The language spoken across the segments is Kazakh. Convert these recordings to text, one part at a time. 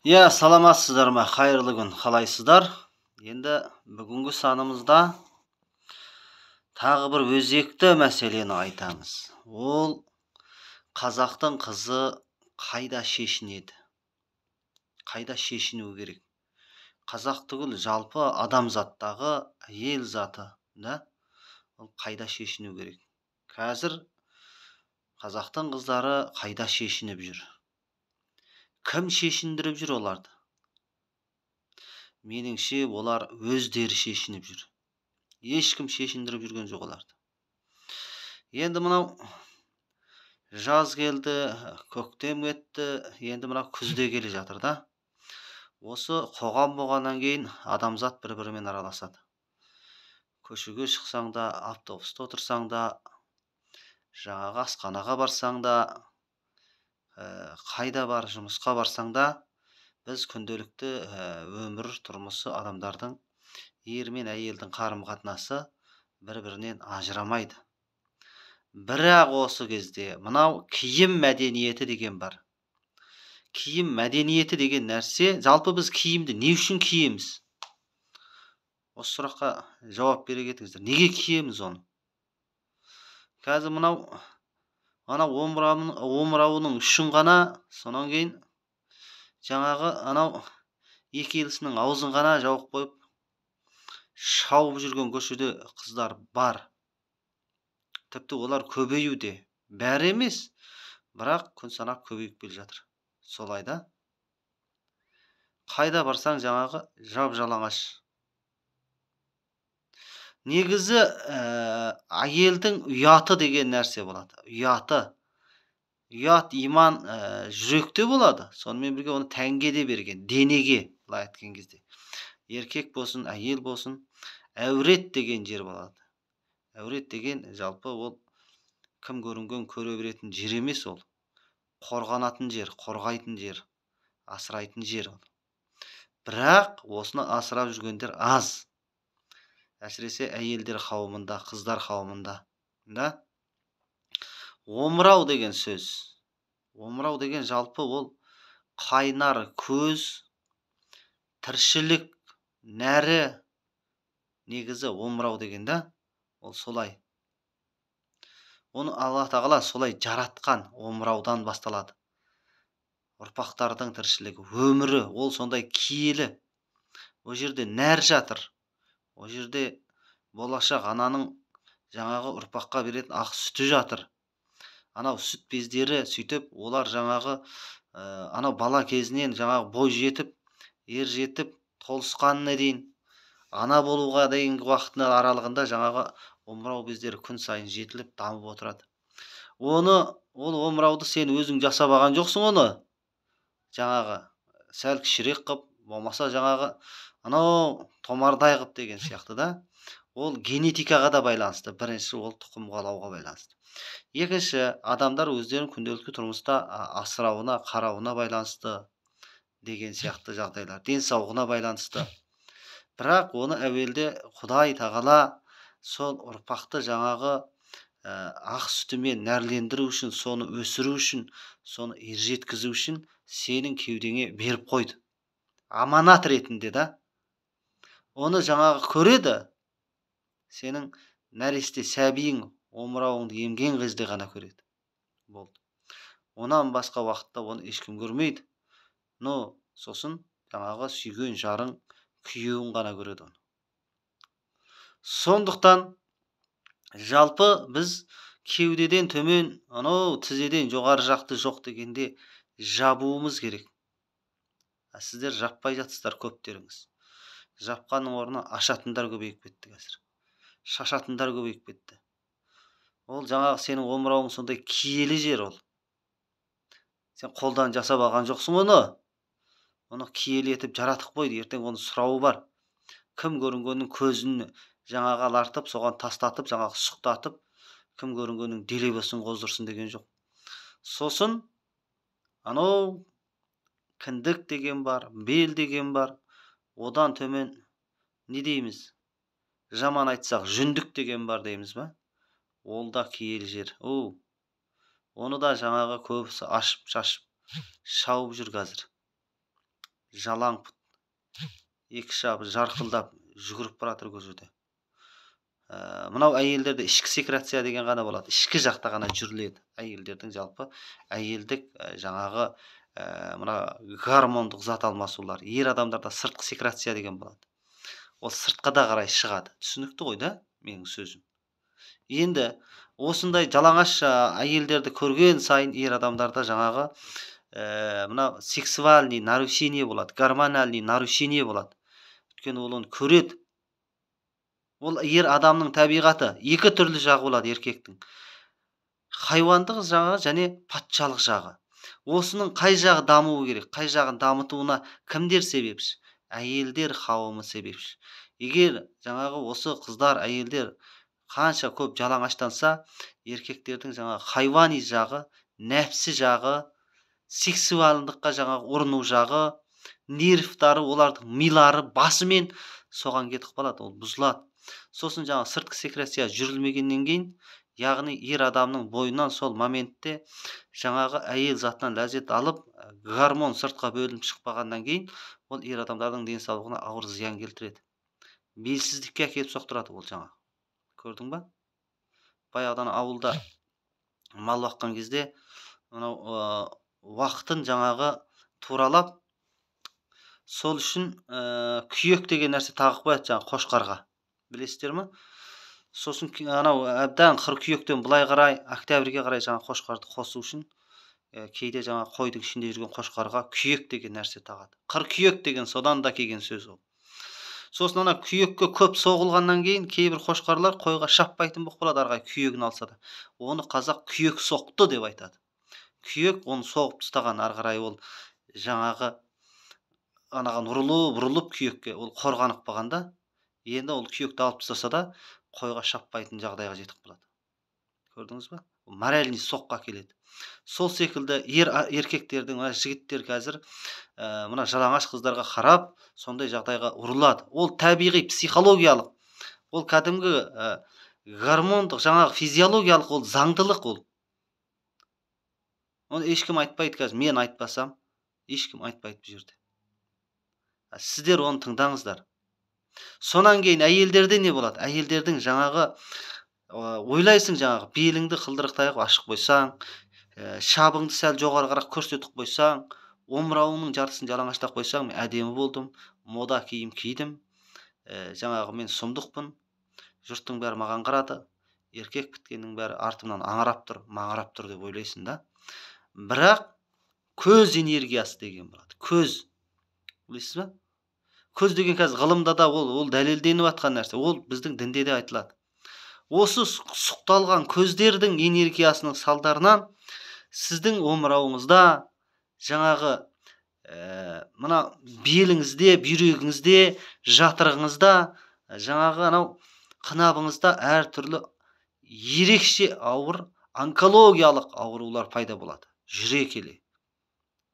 Иә, саламатсыздар ма, қайырлы күн, қалайсыздар? Енді бүгінгі санымызда тағы бір өзекті мәселені айтамыз. Ол қазақтың қызы қайда шешінеді? Қайда шешіну керек? Қазақ түгіл, жалпы адамзаттағы әйел заты, да? Ол қайда шешіну керек? Қазір қазақтың қыздары қайда шешініп жүр? Кім шешіндіріп жүр оларды? Меніңше, олар өздері шешініп жүр. Ешкім шешіндіріп жүрген жоқ оларды. Енді мынау жаз келді, көктем кетті, енді мынау күзде келе жатыр да. Осы қоғам болғаннан кейін адамзат бір-бірімен араласады. Көшеге шықсаң да, автобуста отырсаң да, жаңағы асханаға барсаң да, қайда бар, жұмысқа барсаң да, біз күнделікті өмір тұрмысы адамдардың, ер мен әйелдің қарым-қатынасы бір-бірінен ажырамайды. Бірақ осы кезде мынау киім мәдениеті деген бар. Киім мәдениеті деген нәрсе, жалпы біз киімді не үшін киеміз? Осы сұраққа жауап бере кетіңіздер. Неге киеміз оны? Қазір мынау анау омырауының үшін ғана, сонан кейін жаңағы анау екі елісінің аузын ғана жауып қойып шауып жүрген көшеде қыздар бар. Тіпті олар көбеюде. Бәрі емес, бірақ күн санап көбейіп келе жатыр. Солай да. Қайда барсаң жаңағы жап-жалаңаш. Негізі әйелдің ұяты деген нәрсе болады. Ұяты. Ұят иман жүректе болады. Сонымен бірге оны тәнге де берген, денеге, былай айтқан кезде. Еркек болсын, әйел болсын, әурет деген жер болады. Әурет деген жалпы ол кім көрінген көре беретін жер емес ол. Қорғанатын жер, қорғайтын жер, асырайтын жер ол. Бірақ осыны асырап жүргендер аз. Әсіресе әйелдер қауымында, қыздар қауымында, да? Омырау деген сөз. Омырау деген жалпы ол қайнар көз, тіршілік нәрі, негізі омырау деген да, ол солай. Оны Алла Тағала солай жаратқан, омыраудан басталады. Ұрпақтардың тіршілігі, өмірі, ол сондай киелі. Ол жерде нәр жатыр. Ол жерде болашақ ананың жаңағы ұрпаққа беретін ақ сүті жатыр. Анау сүт бездері сөйтіп, олар жаңағы анау бала кезінен жаңағы бой жетіп, ер жетіп, толысқанына дейін, ана болуға дейінгі уақытының аралығында жаңағы омырау бездері күн сайын жетіліп, дамып отырады. Оны, ол омырауды сен өзің жасап алған жоқсың оны. Жаңағы сәл кішірек қып, болмаса жаңағы анау томардай қып деген сияқты да. Ол генетикаға да байланысты. Бірінші ол тұқым қуалауға байланысты. Екінші, адамдар өздерінің күнделікті тұрмыста асырауына, қарауына байланысты деген сияқты жағдайлар, денсаулығына байланысты. Бірақ оны әуелде Құдай Тағала сол ұрпақты жаңағы ақ сүтімен нәрлендіру үшін, соны өсіру үшін, соны ержеткізу үшін сенің кеудеңе беріп қойды. Аманат ретінде да. Оны жаңағы көреді, сенің нәресте сәбиің омырауыңды емген кезде ғана көреді. Болды. Онан басқа уақытта оны ешкім көрмейді. Но сосын жаңағы сүйген жарың, күйеуің ғана көреді оны. Сондықтан жалпы біз кеудеден төмен, анау тізеден жоғары жақты жоқ дегенде жабуымыз керек. Сіздер жаппай жатсыздар көптеріңіз. Жапқанның орнына ашатындар көбейіп кетті қазір. Шашатындар көбейіп кетті. Ол жаңағы сенің омырауың сондай киелі жер ол. Сен қолдан жасап алған жоқсың оны. Оны киелі етіп жаратып қойды. Ертең оның сұрауы бар. Кім көрінгеннің көзін жаңағы алартып, соған тастатып, жаңағы сұқтатып, кім көрінгеннің делебесін қоздырсын деген жоқ. Сосын анау кіндік деген бар, бел деген бар. Одан төмен не дейміз? Жаман айтсақ, жүндік деген бар дейміз ба? Ол да киелі жер. Оны да жаңағы көбісі ашып, шашып, шауып жүр қазір. Жалаң пұт, екі шабы жарқылдап жүгіріп бара жатыр көшеде. Мынау әйелдерде ішкі секреция деген ғана болады, ішкі жақта ғана жүріледі. Әйелдердің жалпы әйелдік жаңағы мына гормондық зат алмасулар. Ер адамдарда сыртқы секреция деген болады, ол сыртқа да қарай шығады. Түсінікті ғой да менің сөзім? Енді осындай жалаңаш әйелдерді көрген сайын ер адамдарда жаңағы мына сексуальный нарушение болады, гормональный нарушение болады. Өйткені ол оны көреді. Ол ер адамның табиғаты, екі түрлі жағы болады еркектің. Хайуандық жағы және патшалық жағы. Осының қай жағы дамуы керек, қай жағын дамытуына кімдер себепші? Әйелдер қауымы себепші. Егер жаңағы осы қыздар, әйелдер қанша көп жалаңаштанса, еркектердің жаңағы хайуани жағы, нәпсі жағы, сексуалдыққа жаңағы ұрыну жағы, нервтары, олардың милары басымен соған кетіп қалады, ол бұзылады. Сосын жаңағы сыртқы секреция жүрілмегеннен кейін, яғни ер адамның бойынан сол моментте жаңағы әйел затынан ләззат алып, гормон сыртқа бөлініп шықпағаннан кейін, ол ер адамдардың денсаулығына ауыр зиян келтіреді. Белсіздікке әкеліп соқтырады ол жаңағы. Көрдің ба? Баяғыдан ауылда мал баққан кезде мынау уақытын жаңағы туралап, сол үшін күйек деген нәрсе тағып қояды жаңағы қошқарға. Білесіздер ме? Сосын анау әбден қыркүйектен былай қарай, октябрьге қарай жаңа қошқарды қосу үшін кейде жаңа қойдың ішінде жүрген қошқарға күйек деген нәрсе тағады. Қыркүйек деген содан да келген сөз ол. Сосын ана күйекке көп соғылғаннан кейін кейбір қошқарлар қойға шаппайтын болып қалады, ары қарай күйегін алса да. Оны қазақ күйек соқты деп айтады. Күйек оны соғып тастаған, ары қарай ол жаңағы анаған ұрылып, ұрылып күйекке ол қорғанып қалғанда, енді ол күйекті алып тастаса да қойға шаппайтын жағдайға жетіп қалады. Көрдіңіз ба? Моральный соққа келеді. Сол секілді еркектердің, мына жігіттер қазір мына жалаңаш қыздарға қарап сондай жағдайға ұрылады. Ол табиғи, психологиялық, ол кәдімгі гормондық, жаңағы физиологиялық, ол заңдылық ол. Оны ешкім айтпайды қазір, мен айтпасам, ешкім айтпайды бұл жерде. Сіздер оны тыңдаңыздар. Сонан кейін әйелдерде не болады? Әйелдердің жаңағы ойлайсың, жаңағы беліңді қылдырықтай қылып ашық қойсаң, шабыңды сәл жоғарғырақ көрсетіп қойсаң, омырауыңның жартысын жалаңаштап қойсаң, мен әдемі болдым, мода киім кидім, жаңағы мен сұмдықпын, жұрттың бәрі маған қарады, еркек біткеннің бәрі артымнан аңырап тұр, маңырап тұр деп ойлайсың да. Бірақ көз энергиясы деген болады. Көз. Білесіз ба? Көз деген қазір ғылымда да ол дәлелденіп жатқан нәрсе, ол біздің дінде де айтылады. Осы сұқталған көздердің энергиясының салдарынан сіздің омырауыңызда, жаңағы мына беліңізде, бүйрегіңізде, жатырығыңызда, жаңағы анау қынабыңызда әртүрлі ерекше ауыр онкологиялық аурулар пайда болады жүре келе.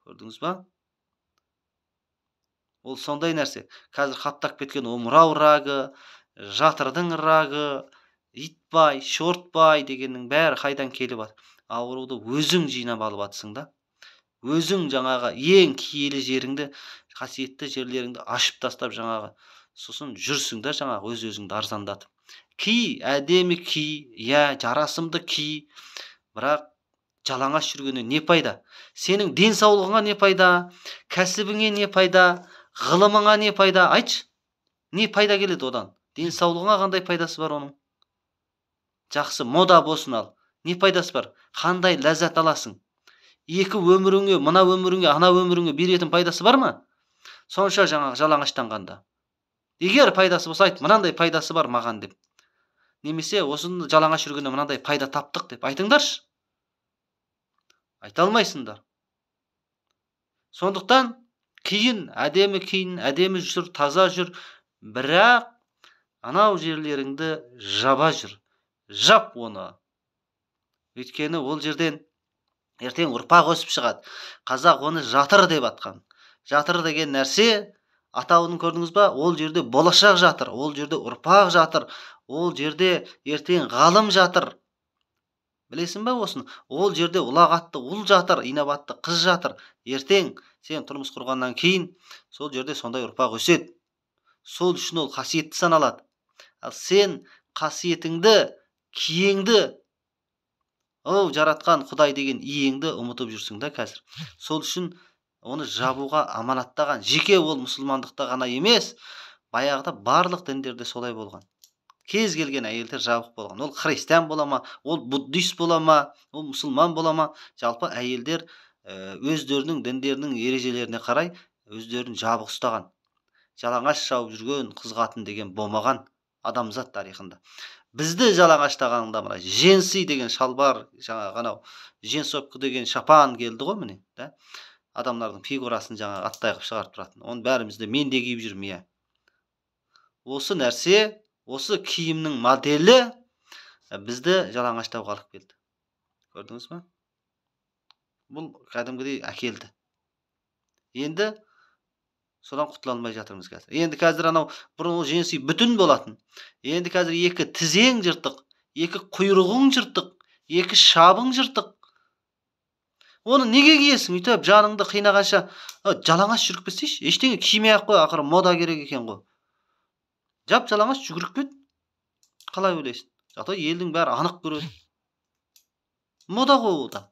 Көрдіңіз ба? Ол сондай нәрсе. Қазір қаптап кеткен омырау рагы, жатырдың рагы, итбай, шортбай дегеннің бәрі қайдан келіп жатыр? Ауруды өзің жинап алып жатсың да. Өзің жаңағы ең киелі жеріңді, қасиетті жерлеріңді ашып тастап жаңағы, сосын жүрсің да жаңағы өз-өзіңді арзандатып. Ки, әдемі ки, иә, жарасымды ки, бірақ жалаңаш жүргеннен не пайда? Сенің денсаулығыңа не пайда? Кәсібіңе не пайда? Ғылымыңа не пайда? Айтшы, не пайда келеді одан? Денсаулығыңа қандай пайдасы бар оның? Жақсы мода болсын ал, не пайдасы бар? Қандай ләззат аласың? Екі өміріңе, мына өміріңе, ана өміріңе беретін пайдасы бар ма? Сонша жаңағы жалаңаштанғанда. Егер пайдасы болса айт, мынандай пайдасы бар маған деп. Немесе осыны жалаңаш жүргенде мынандай пайда таптық деп айтыңдаршы. Айта алмайсыңдар. Сондықтан киін, әдемі киін, әдемі жүр, таза жүр, бірақ анау жерлеріңді жаба жүр. Жап оны. Өйткені ол жерден ертең ұрпақ өсіп шығады. Қазақ оны жатыр деп атқан. Жатыр деген нәрсе, атауын көрдіңіз ба? Ол жерде болашақ жатыр, ол жерде ұрпақ жатыр, ол жерде ертең ғалым жатыр. Білесің ба осыны? Ол жерде ұлақ атты ұл жатыр, инабатты қыз жатыр. Ертең сен тұрмыс құрғаннан кейін сол жерде сондай ұрпақ өседі. Сол үшін ол қасиетті саналады. Ал сен қасиетіңді, киеңді, оу жаратқан Құдай деген иеңді ұмытып жүрсің да қазір. Сол үшін оны жабуға аманаттаған. Жеке ол мұсылмандықта ғана емес, баяғыда барлық діндерде солай болған. Кез келген әйелдер жабық болған. Ол христиан бола ма, ол буддист бола ма, ол мұсылман бола ма, жалпы әйелдер өздерінің діндерінің ережелеріне қарай өздерін жабық ұстаған. Жалаңаш жауып жүрген қыз қатын деген болмаған адамзат тарихында. Бізді жалаңаштағанда мына женси деген шалбар, жаңағы анау женсовка деген шапан келді ғой міне, да? Адамдардың фигурасын жаңағы аттай қылып шығарып тұратын. Оны бәріміз де мен де киіп жүрмін, иә. Осы нәрсе, осы киімнің моделі бізді жалаңаштауға алып келді. Көрдіңіз ба? Бұл кәдімгідей әкелді. Енді содан құтыла алмай жатырмыз қазір. Енді қазір анау бұрын ол женси бүтін болатын. Енді қазір екі тізең жыртық, екі құйрығың жыртық, екі шабың жыртық. Оны неге киесің? Өйтіп жаныңды қинағанша жалаңаш жүріп кетсейші. Ештеңе кимей-ақ қой, ақыры мода керек екен ғой. Жап жалаңаш жүгіріп кет. Қалай ойлайсың? Зато елдің бәрі анық көреді. Мода ғой ол да.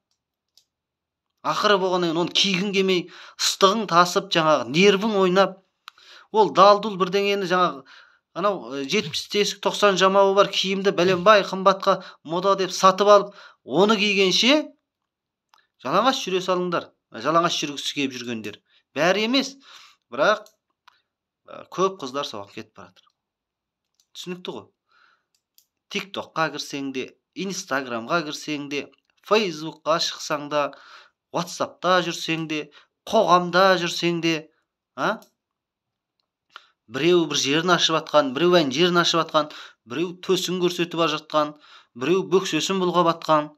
Ақыры болғаннан кейін оны кигің келмей, ыстығың тасып, жаңағы нервің ойнап, ол дал-дул бірдеңені жаңағы анау 70 тесік 90 жамауы бар киімді бәленбай қымбатқа мода деп сатып алып, оны кигенше жалаңаш жүре салыңдар. Жалаңаш жүргісі келіп жүргендер. Бәрі емес, бірақ көп қыздар соған кетіп баратыр. Түсінікті ғой. TikTokқа кірсең де, Инстаграмға кірсең де, Фейсбукқа шықсаң да, WhatsAppта жүрсең де, қоғамда жүрсең де, а? Біреу бір жерін ашып атқан, біреу ән жерін ашып атқан, біреу төсін көрсетіп жатқан, біреу бөксесін бұлғап атқан,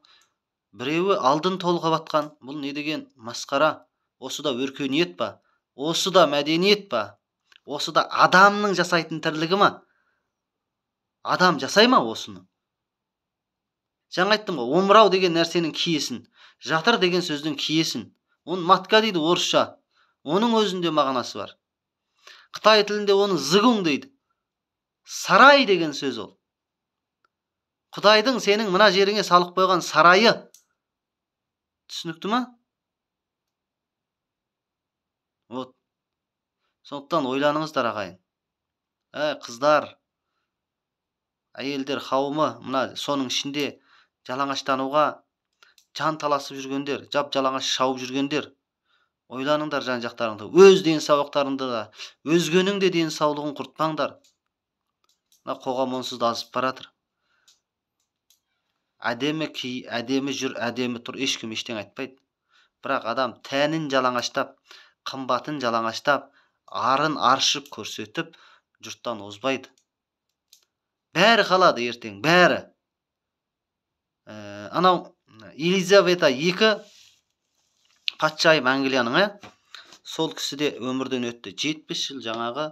біреуі алдын толғап атқан. Бұл не деген масқара? Осы да өркениет па? Осы да мәдениет па? Осы да адамның жасайтын тірлігі ма? Адам жасай ма осыны? Жаңа айттым ғой, омырау деген нәрсенің киесін, жатыр деген сөздің киесін. Оны матка дейді орысша. Оның өзінде мағынасы бар. Қытай тілінде оны зыгун дейді. Сарай деген сөз ол. Құдайдың сенің мына жеріңе салып қойған сарайы. Түсінікті ма? Вот. Сондықтан ойланыңыздар ағайын. Қыздар, әйелдер қауымы, мына соның ішінде жалаңаштануға жан таласып жүргендер, жап жалаңаш шауып жүргендер, ойланыңдар жан жақтарыңды, өз денсаулықтарыңды да, өзгенің де денсаулығын құртпаңдар. Мына қоғам онсыз да азып баратыр. Әдемі ки, әдемі жүр, әдемі тұр, ешкім ештеңе айтпайды. Бірақ адам тәнін жалаңаштап, қымбатын жалаңаштап, арын аршып көрсетіп, жұрттан озбайды. Бәрі қалады ертең, бәрі. Анау Елизавета II патшайым Англияның, сол кісі де өмірден өтті. 70 жыл жаңағы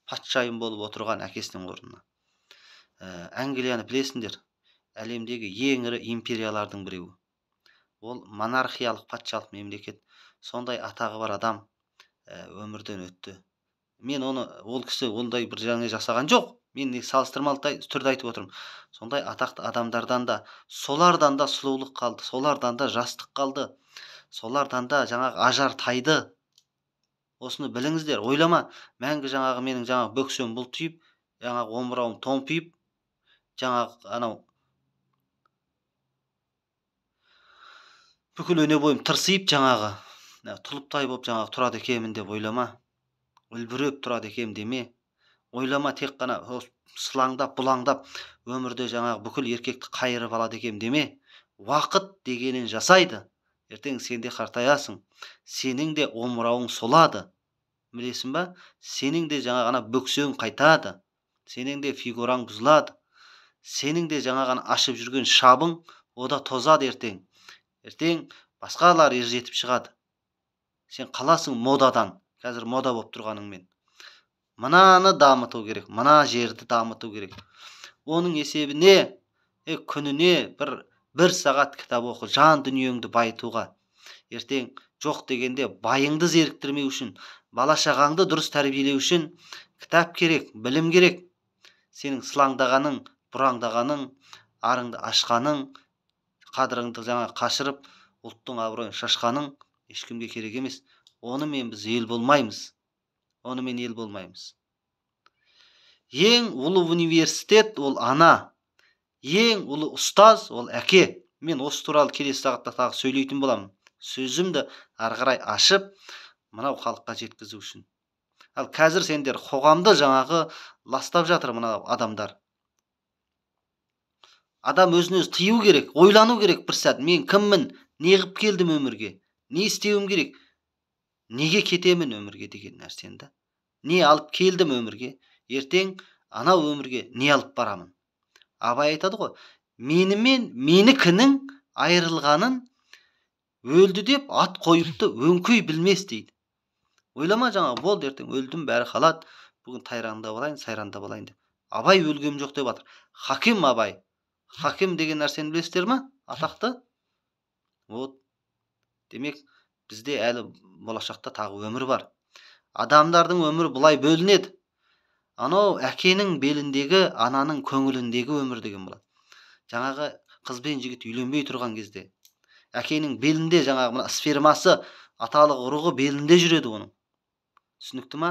патшайым болып отырған әкесінің орнына. Англияны білесіңдер, әлемдегі ең ірі империялардың біреуі. Ол монархиялық патшалық мемлекет. Сондай атағы бар адам өмірден өтті. Мен оны, ол кісі ондай бір жаңа жасаған жоқ. Мен салыстырмалы түрде айтып отырмын. Сондай атақты адамдардан да, солардан да сұлулық қалды, солардан да жастық қалды, солардан да жаңағы ажар тайды. Осыны біліңіздер, ойлама, мәңгі жаңағы менің жаңағы бөксем бұлтиып, жаңағы омырауым томпиып, жаңағы анау бүкіл өне бойым тырсиып жаңағы тұлыптай болып жаңағы тұрады екенмін деп ойлама. Үлбіреп тұрады екенмін деме. Ойлама тек қана сылаңдап, бұлаңдап өмірде жаңағы бүкіл еркекті қайырып алады екенмін деме. Уақыт дегенін жасайды. Ертең сен де қартаясың. Сенің де омырауың солады. Білесің ба? Сенің де жаңағы ана бөксең қайтады. Сенің де фигураң бұзылады. Сенің де жаңағы ашып жүрген шабың ода тозады ертең. Ертең басқалар ержетіп шығады. Сен қаласың модадан. Қазір мода болып тұрғаныңмен. Мынаны дамыту керек, мына жерді дамыту керек. Оның есебіне күніне бір Бір сағат кітап оқы, жан дүниеңді байытуға. Ертең жоқ дегенде байыңды зеріктірмеу үшін, бала шағаңды дұрыс тәрбиелеу үшін кітап керек, білім керек. Сенің сылаңдағаның, бұраңдағаның, арыңды ашқаның, қадырыңды жаңа қашырып, ұлттың абыройын шашқаның ешкімге керек емес. Онымен біз ел болмаймыз. Онымен ел болмаймыз. Ең ұлы университет ол ана. Ең ұлы ұстаз ол әке. Мен осы туралы келесі сағатта тағы сөйлейтін боламын. Сөзімді ары қарай ашып, мынау халыққа жеткізу үшін. Ал қазір сендер қоғамды жаңағы ластап жатыр мынау адамдар. Адам өзін өзі тыю керек, ойлану керек бір сәт. Мен кіммін, не қылып келдім өмірге, не істеуім керек, неге кетемін өмірге деген нәрсені да. Не алып келдім өмірге, ертең анау өмірге не алып барамын. Абай айтады ғой, менімен менікінің айырылғанын өлді деп ат қойыпты өңкей білмес дейді. Ойлама жаңа болды ертең өлдім бәрі қалады, бүгін тайраңдап алайын, сайрандап алайын деп. Абай өлгем жоқ деп жатыр. Хаким Абай. Хаким деген нәрсені білесіздер ма? Атақты. Вот. Демек, бізде әлі болашақта тағы өмір бар. Адамдардың өмірі бұлай бөлінеді. Анау әкенің беліндегі, ананың көңіліндегі өмір деген болады. Жаңағы қыз бен жігіт үйленбей тұрған кезде әкенің белінде жаңағы мына спермасы, аталық ұрығы белінде жүреді оның. Түсінікті ма?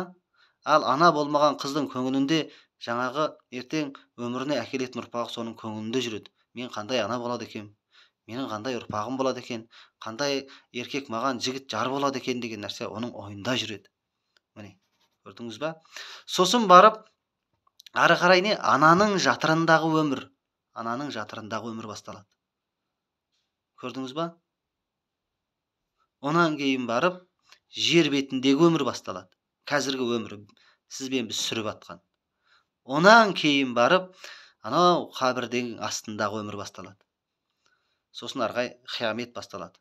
Ал ана болмаған қыздың көңілінде жаңағы ертең өміріне әкелетін ұрпағы соның көңілінде жүреді. Мен қандай ана болады екен? Менің қандай ұрпағым болады екен? Қандай еркек маған жігіт жар болады екен деген нәрсе оның ойында жүреді. Міне, көрдіңіз ба? Сосын барып ары қарай не? Ананың жатырындағы өмір. Ананың жатырындағы өмір басталады. Көрдіңіз ба? Онан кейін барып жер бетіндегі өмір басталады. Қазіргі өмір сізбен біз сүріп атқан. Онан кейін барып анау қабірдің астындағы өмір басталады. Сосын ары қарай қиямет басталады.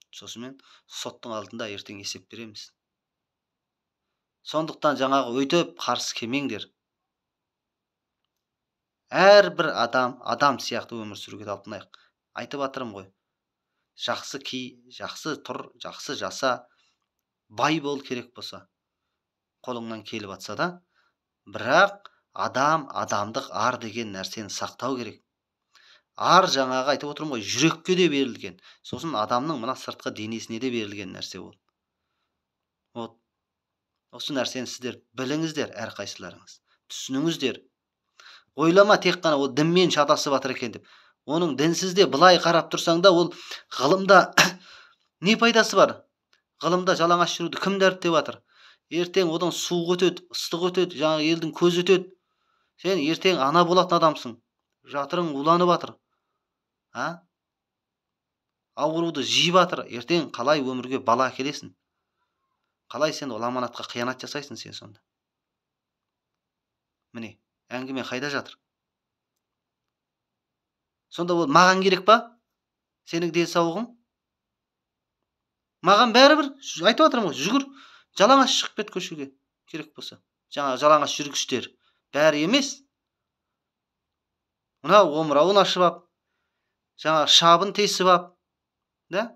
Сосымен соттың алдында ертең есеп береміз. Сондықтан жаңағы өйтіп қарсы келмеңдер. Әрбір адам адам сияқты өмір сүруге талпынайық. Айтып жатырмын ғой. Жақсы ки, жақсы тұр, жақсы жаса, бай бол керек болса, қолыңнан келіп атса да, бірақ адам адамдық ар деген нәрсені сақтау керек. Ар жаңағы айтып отырмын ғой, жүрекке де берілген, сосын адамның мына сыртқы денесіне де берілген нәрсе ол. Вот. Осы нәрсені сіздер біліңіздер, әрқайсыларыңыз, түсініңіздер. Ойлама тек қана ол дінмен шатасып жатыр екен деп. Оның дінсіз де былай қарап тұрсаң да, ол ғылымда не пайдасы бар? Ғылымда жалаңаш жүруді кім дәріптеп жатыр? Ертең одан суық өтеді, ыстық өтеді, жаңағы елдің көзі өтеді. Сен ертең ана болатын адамсың. Жатырың уланып жатыр. А? Ауруды жиып жатыр. Ертең қалай өмірге бала әкелесің? Қалай сен ол аманатқа қиянат жасайсың сен сонда? Міне, әңгіме қайда жатыр? Сонда ол маған керек па? Сенің денсаулығың? Маған бәрібір, айтып жатырмын ғой, жүгір, жалаңаш шығып кет көшеге, керек болса. Жаңа жалаңаш жүргіштер, бәрі емес. Мынау омырауын ашып ап, жаңа шабын тесіп ап, да?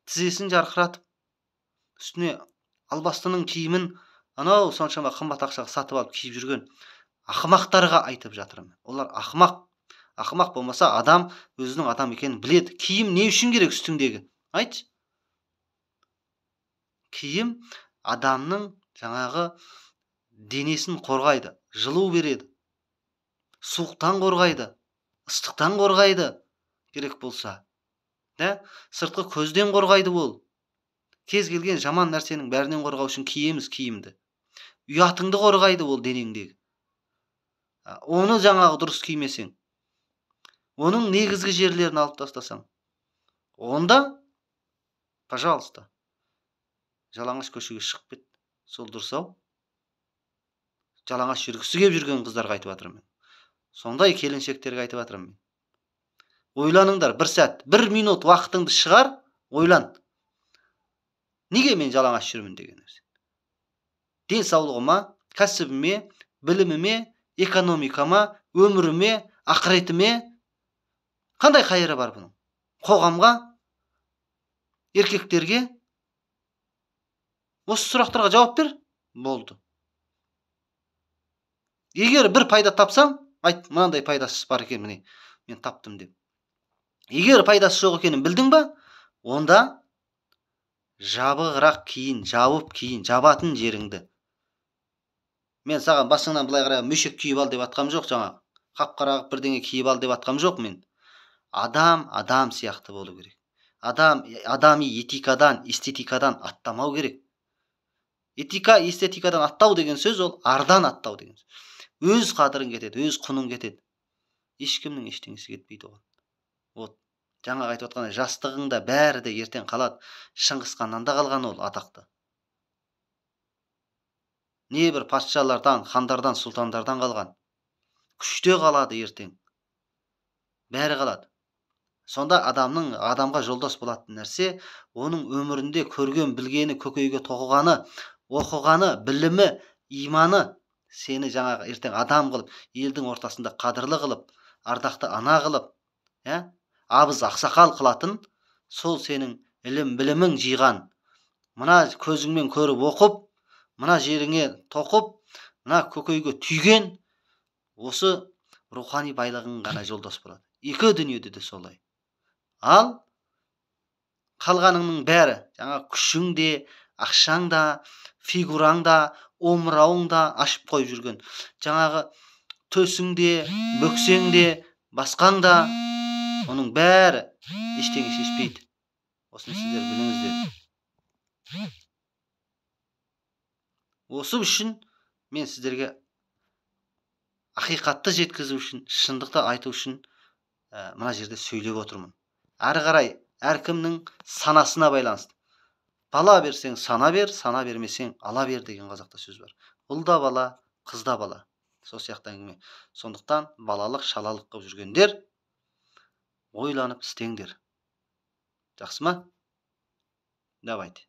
Тізесін жарқыратып, үстіне албастының киімін анау соншама қымбат ақшаға сатып алып киіп жүрген ақымақтарға айтып жатырмын. Олар ақымақ. Ақымақ болмаса адам өзінің адам екенін біледі. Киім не үшін керек үстіңдегі? Айтшы. Киім адамның жаңағы денесін қорғайды, жылу береді, суықтан қорғайды, ыстықтан қорғайды, керек болса. Да? Сыртқы көзден қорғайды ол. Кез келген жаман нәрсенің бәрінен қорғау үшін киеміз киімді. Ұятыңды қорғайды ол денеңдегі. Оны жаңағы дұрыс кимесең, оның негізгі жерлерін алып тастасаң, онда, пожалуйста, жалаңаш көшеге шығып кет. Сол дұрыс ау. Жалаңаш жүргісі келіп жүрген қыздарға айтып жатырмын мен. Сондай келіншектерге айтып жатырмын мен. Ойланыңдар бір сәт, бір минут уақытыңды шығар, ойлан. Неге мен жалаңаш жүрмін деген нәрсе. Денсаулығыма, кәсібіме, біліміме, экономикама, өміріме, ақыретіме қандай қайыры бар бұның? Қоғамға, еркектерге осы сұрақтарға жауап бер, болды. Егер бір пайда тапсаң, айт, мынандай пайдасы бар екен, міне, мен таптым деп. Егер пайдасы жоқ екенін білдің ба, онда жабығырақ киін, жабып киін, жабатын жеріңді. Мен саған басыңнан былай қарай мөшек киіп ал деп атқам жоқ, жаңа қап-қара қылып бірдеңе киіп ал деп атқам жоқ мен. Адам адам сияқты болу керек. Адам адами этикадан, эстетикадан аттамау керек. Этика, эстетикадан аттау деген сөз, ол ардан аттау деген сөз. Өз қадірің кетеді, өз құның кетеді. Ешкімнің ештеңесі кетпейді оған. Вот жаңа айтып отқан жастығыңда бәрі де ертең қалады. Шыңғысханнан да қалған ол атақты. Не бір патшалардан, хандардан, сұлтандардан қалған. Күште қалады ертең. Бәрі қалады. Сонда адамның адамға жолдас болатын нәрсе, оның өмірінде көрген, білгені, көкейге тоқығаны, оқығаны, білімі, иманы сені жаңағы ертең адам қылып, елдің ортасында қадірлі қылып, ардақты ана қылып, абыз ақсақал қылатын, сол сенің ілім білімің жиған, мына көзіңмен көріп оқып, мына жеріңе тоқып, мына көкейге түйген осы рухани байлығың ғана жолдас болады. Екі дүниеде де солай. Ал қалғаныңның бәрі, жаңа күшің де, ақшаң да, фигураң да, омырауың да ашып қойып жүрген, жаңағы төсің де, бөксең де, басқаң да, оның бәрі ештеңе шешпейді. Осыны сіздер біліңіздер. Осы үшін мен сіздерге ақиқатты жеткізу үшін, шындықты айту үшін мына жерде сөйлеп отырмын. Әрі қарай әркімнің санасына байланысты. Бала берсең сана бер, сана бермесең ала бер деген қазақта сөз бар. Ұл да бала, қыз да бала. Сол сияқты әңгіме. Сондықтан балалық, шалалық қылып жүргендер ойланып істеңдер. Жақсы ма? Давайте.